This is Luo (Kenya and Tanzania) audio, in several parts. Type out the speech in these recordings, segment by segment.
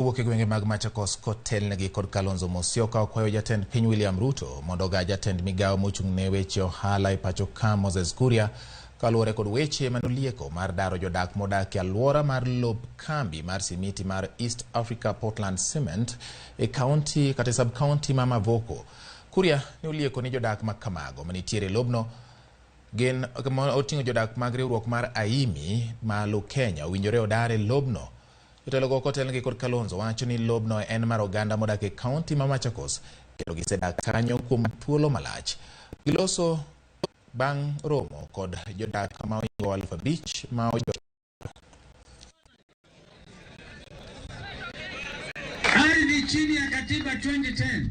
Owuok e gwenge mag Machakos kotelnegi kod Kalonzo Musyoka okwayo jatend piny William Ruto mondo oga jatend migawo mochung' ne weche ohala e pacho ka Moses Kuria kaluwore kod weche manolieko mar daro jodak modak e alwora mar lob kambi mar simiti mar East Africa Portland Cement e kaunti kata e sub kaunti ma Mavoko. Kuria ne olieko ni jodak ma kamago manitiere e lobno gin oting'o jodak mag riwruok mar AIMI ma lo Kenya owinjore odar e lobno. Jotelogo kotelnegi kod Kalonzo wacho ni lobno en mar oganda modak e kaunti ma Machakos kendo gisedak kanyo kuom thuolo malach. Giloso bang' romo kod jodak ma ohingo 5,000 ma ojot. Ardhi chini ya katiba 2010,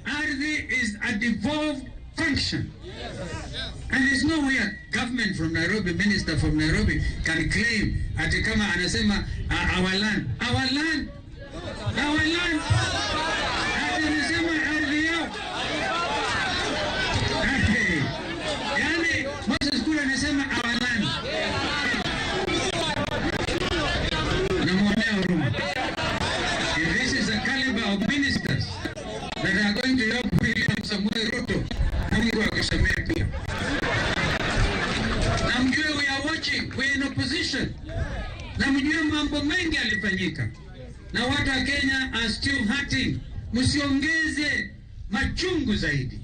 ardhi is a devolved function. And there's no way a government from Nairobi, minister from Nairobi can claim ati kama anasema our land, our land, our land. Ati anasema ardhi yao. Hey. Yani Moses Kuria anasema our land. Namwonea huruma. If this is a caliber of ministers that are going to help William Samoei Ruto, Mungu akusamehe pia. Na mjue we are watching, we are in opposition. Na mjue mambo mengi yalifanyika. Na watu wa Kenya are still hurting. Msiongeze machungu zaidi.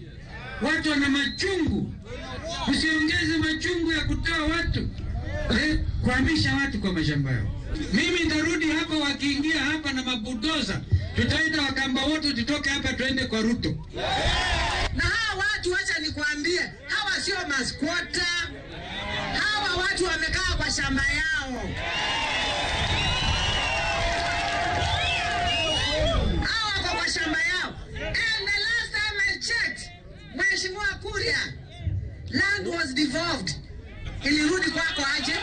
Watu wana machungu. Msiongeze machungu ya kutoa watu, kuhamisha watu kwa mashamba yao. Mimi nitarudi hapa, wakiingia hapa na mabudoza, tutaenda Wakamba wote tutoke hapa tuende kwa Ruto. Na hawa watu, wacha nikwambie, hawa sio masquota. Hawa watu wamekaa kwa shamba yao. Hawa wako kwa shamba yao. And the last time I checked, Mheshimiwa Kuria, land was devolved. Ilirudi kwako aje?